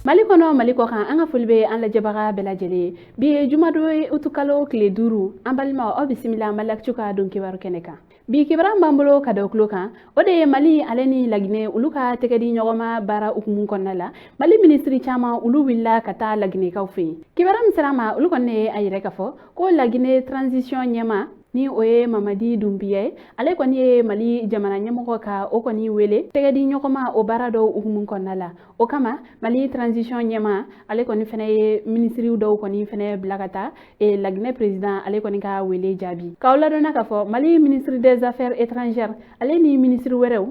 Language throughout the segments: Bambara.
Mali kɔnɔ, Mali kɔ kan, an ka foli bɛ an lajɛbaga bɛɛ lajɛlen ye. Bi ye jumadon ye, utukalo tile 5. An balimaw, aw bisimila Mali ka don kibaru kɛnɛ kan. Bi kibaru b'an bolo ka da tulo kan, o de ye Mali ale ni Laginɛ olu ka tɛgɛ di ɲɔgɔnma baara hukumu kɔnɔna la, Mali minisiri caman olu wulila ka taa Laginɛkaw fɛ yen. Kibaru min sera ma, olu kɔni ye a yɛrɛ ka fɔ ko Laginɛ transition ɲɛma, ni o ye Mamadi Dunbiya ye, ale kɔni ye Mali jamana ɲɛmɔgɔ ka o kɔni wele tɛgɛ di ɲɔgɔnma o baara dɔw hukumu kɔnɔna la. O kama, Mali transition ɲɛma, ale kɔni fɛnɛ ye minisiriw dɔw kɔni fɛnɛ bila ka taa Laginɛ président ale kɔni ka wele jaabi. K'aw ladɔnna k'a fɔ Mali ministre des Affaires étrangères ale ni minisiri wɛrɛw,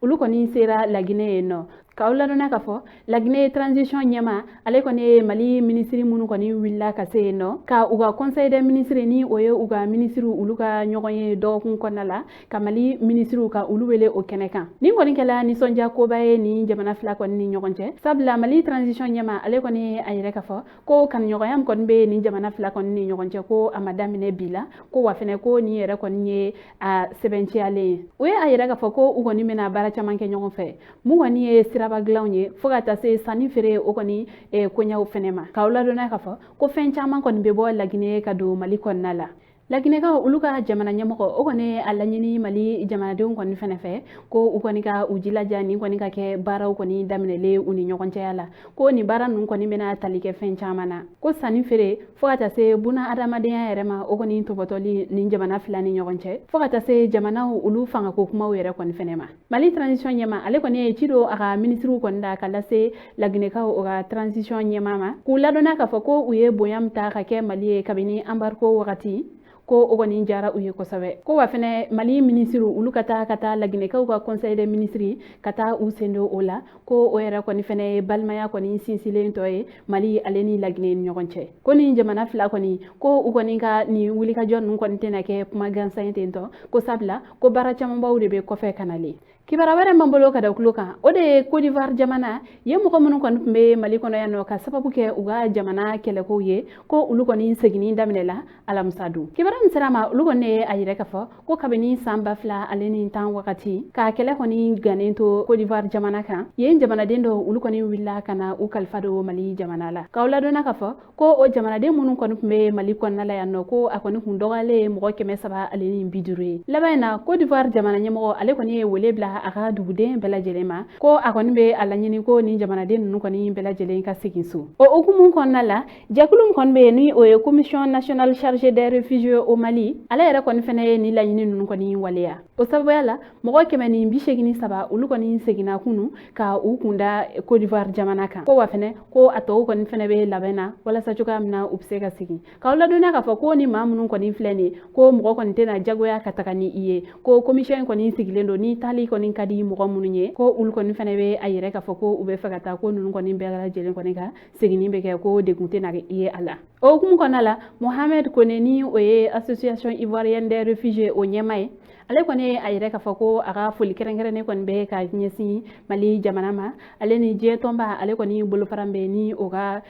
olu kɔni sera Laginɛ yen nɔ. K'aw ladɔnna k'a fɔ Laginɛ transition ɲɛma, ale kɔni ye Mali minisiri minnu kɔni wulila ka se yen nɔ ka u ka conseil des ministres, ni o ye u ka minisiriw olu ka ɲɔgɔn ye dɔgɔkun kɔnɔna la, ka Mali minisiriw ka olu wele o kɛnɛ kan. Nin kɔni kɛla nisɔndiya koba ye nin jamana fila kɔni ni ɲɔgɔn cɛ, sabula Mali transition ɲɛma, ale kɔni a yɛrɛ k'a fɔ ko kanuɲɔgɔnya min kɔni bɛ nin jamana fila kɔni ni ɲɔgɔn cɛ, ko a ma daminɛ bi la, ko wa fɛnɛ ko nin yɛrɛ kɔni ye a sɛbɛnciyalen ye. O ye a yɛrɛ k'a fɔ ko u kɔni bɛna baara caman kɛ ɲɔgɔn fɛ, mun kɔni ye siraba dilanw ye, fo ka taa se sanni feere o kɔni koɲɛw fɛnɛ ma. K'aw ladɔnniya k'a fɔ ko fɛn caman kɔni bɛ bɔ Laginɛ ka don Mali kɔnɔna la. Laginɛkaw olu ka jamana ɲɛmɔgɔ, o kɔni a laɲini Mali jamanadenw kɔni fɛnɛ fɛ ko u kɔni ka u jilaja nin kɔni ka kɛ baaraw kɔni daminɛlen u ni ɲɔgɔn cɛya la, ko nin baara ninnu kɔni bɛna tali kɛ fɛn caman na, ko sanni feere fo ka taa se buna adamadenya yɛrɛ ma, o kɔni tɔbɔtɔli nin jamana fila ni ɲɔgɔn cɛ, fo ka taa se jamanaw olu fangako kumaw yɛrɛ kɔni fɛnɛ ma. Mali transition ɲɛma, ale kɔni ye ci don a ka minisiriw kɔni da ka lase Laginɛkaw o ka transition ɲɛma ma, k'u ladɔnniya k'a fɔ ko u ye bonya min ta ka kɛ Mali ye kabini embargo wagati, ko o kɔni diyara u ye kosɛbɛ, ko wa fɛnɛ Mali minisiriw olu ka taa Laginɛkaw ka conseil des ministres ka taa u sen don o la, ko o yɛrɛ kɔni fɛnɛ ye balimaya kɔni sinsinlen tɔ ye Mali ale ni Laginɛ ni ɲɔgɔn cɛ, ko nin jamana fila kɔni, ko u kɔni ka nin wulikajɔ ninnu kɔni tɛna kɛ kuma gansan ye ten tɔ, ko sabula ko baara camanbaw de bɛ kɔfɛ ka nalen. Kibaruya wɛrɛ m'an bolo ka da tulo kan, o de ye Côte d'Ivoire jamana ye mɔgɔ minnu kɔni tun bɛ Mali kɔnɔ yan nɔ ka sababu kɛ u ka jamana kɛlɛkow ye, ko olu kɔni seginni daminɛla alamisa don. Kibaruya min sera ma, olu kɔni ye a yɛrɛ k'a fɔ ko kabini san 2010 wagati ka kɛlɛ kɔni gannen to Côte d'Ivoire jamana kan yen, jamanaden dɔw olu kɔni wulila ka na u kalifa don Mali jamana la. K'aw ladɔnna k'a fɔ ko o jamanaden minnu kɔni tun bɛ Mali kɔnɔna la yan nɔ, ko a kɔni kun dɔgɔyalen ye mɔgɔ 350 ye. Laban in na, Côte d'Ivoire jamana ɲɛmɔgɔ, ale kɔni ye wele bila a ka duguden bɛɛ lajɛlen ma ko a kɔni bɛ a laɲini ko nin jamanaden ninnu kɔni bɛɛ lajɛlen ka segin so. O hukumu kɔnɔna la, jɛkulu min kɔni bɛ yen, ni o ye Commission nationale chargée des réfugiés au Mali, ale yɛrɛ kɔni fɛnɛ ye nin laɲini ninnu kɔni waleya. O sababuya la, mɔgɔ 183 olu kɔni seginna kunu ka u kunda Côte d'Ivoire jamana kan, ko wa fɛnɛ ko a tɔw kɔni fɛnɛ bɛ labɛn na walasa cogoya min na u bɛ se ka segin. K'aw ladɔnniya k'a fɔ ko ni maa minnu kɔni filɛ nin ye, ko mɔgɔ kɔni tɛna jagoya ka taga ni i ye, ko commission kɔni sigilen don ni taali kɔni ka di mɔgɔ minnu ye, ko olu kɔni fɛnɛ bɛ a yɛrɛ k'a fɔ ko u bɛ fɛ ka taa, ko ninnu kɔni bɛɛ lajɛlen kɔni ka seginni bɛ kɛ, ko degun tɛna i ye a la. O hukumu kɔnɔna la, Mohamed Kone, ni o ye Association ivoirienne des réfugiés o ɲɛmaa ye, ale kɔni ye a yɛrɛ k'a fɔ ko a ka foli kɛrɛnkɛrɛnnen kɔni bɛ ka ɲɛsin Mali jamana ma, ale ni diɲɛ tɔnba ale kɔni bolofara bɛ ni o ka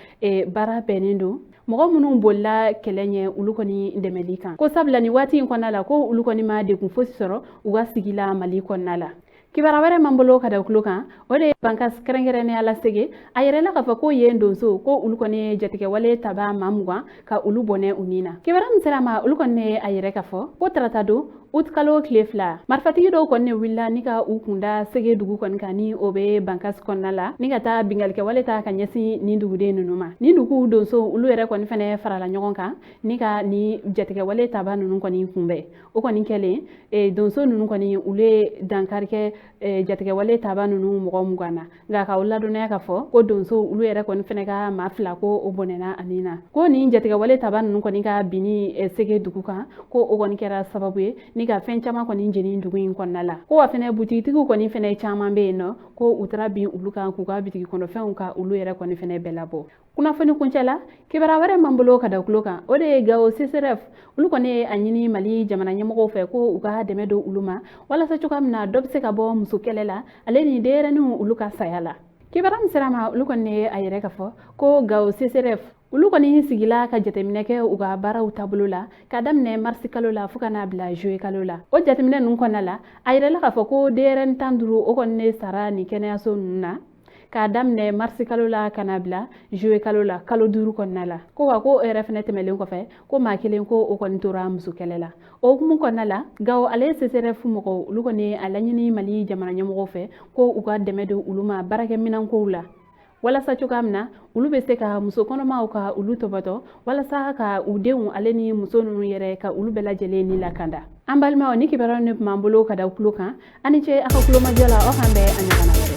baara bɛnnen don mɔgɔ minnu bolila kɛlɛ ɲɛ, olu kɔni dɛmɛli kan, ko sabula nin waati in kɔnɔna la, ko olu kɔni ma degun fosi sɔrɔ u ka sigi la Mali kɔnɔna la. Kibaruya wɛrɛ m'an bolo ka da tulo kan, o de ye Bankas, kɛrɛnkɛrɛnnenya la Sege. A yɛrɛ la k'a fɔ ko yen donso, ko olu kɔni ye jatigɛwale taba maa 20 ka olu bɔnɛ u ni na. Kibaruya min sera ma, olu kɔni ye a yɛrɛ k'a fɔ ko tarata don, utikalo tile 2, marifatigi dɔw kɔni wulila ni ka u kunda Sege dugu kɔni kan, ni o bɛ Bankas kɔnɔna la, ni ka taa bingalikɛwale ta ka ɲɛsin nin duguden ninnu ma. Nin dugu donso olu yɛrɛ kɔni fɛnɛ farala ɲɔgɔn kan ni ka ni jatigɛwale taba ninnu kɔni kunbɛn. O kɔni kɛlen, donso ninnu kɔni olu ye dankari kɛ jatigɛwale taba ninnu mɔgɔ 20 na. Nka k'aw ladɔnniya k'a fɔ ko donso olu yɛrɛ kɔni fɛnɛ ka maa fila, ko o bɔnɛna ani na. Ko nin jatigɛwale taba ninnu kɔni ka binni Sege dugu kan, ko o kɔni kɛra sababu ye ni ka fɛn caman kɔni jeni dugu in kɔnɔna la, ko wa fɛnɛ butigitigiw kɔni fɛnɛ caman bɛ yen nɔ, ko u taara bin olu kan k'u ka bitigi kɔnɔfɛnw ka olu yɛrɛ kɔni fɛnɛ bɛɛ labɔ. Kunnafoni kuncɛ la, kibaruya wɛrɛ m'an bolo ka da tulo kan, o de ye Gawo CSRéf olu kɔni ye a ɲini Mali jamana ɲɛmɔgɔw fɛ ko u ka dɛmɛ don olu ma walasa cogoya min na dɔ bɛ se ka bɔ muso kɛlɛ la, ale ni denyɛrɛninw olu ka saya la. Kibaruya min sera ma, olu kɔni ye a yɛrɛ ka fɔ ko Gawo CSRéf olu kɔni sigila ka jateminɛ kɛ u ka baaraw taabolo la ka daminɛ marisi kalo la fo ka n'a bila juillet kalo la. O jateminɛ ninnu kɔnɔna la, a yɛrɛla k'a fɔ ko denyɛrɛnin 15 o kɔni ne sara nin kɛnɛyaso ninnu na. K'a daminɛ marisi kalo la ka na bila juillet kalo la, kalo 5 kɔnɔna la. Ko wa ko o yɛrɛ fɛnɛ tɛmɛlen kɔfɛ, ko maa kelen ko o kɔni tora muso kɛlɛ la. O hukumu kɔnɔna la, Gawo ale CSRéf mɔgɔw, olu kɔni a laɲini Mali jamana ɲɛmɔgɔw fɛ ko u ka dɛmɛ don olu ma baarakɛminɛnkow la, walasa cogoya min na olu bɛ se ka muso kɔnɔmaw ka olu tɔbɔtɔ, walasa ka u denw ale ni muso ninnu yɛrɛ ka olu bɛɛ lajɛlen ni lakanda. An balimaw, ni kibaruya ne tun b'an bolo ka da tulo kan. A ni ce a ka kulomajɔ la. Aw k'an bɛn a ɲɔgɔnna wɛrɛ.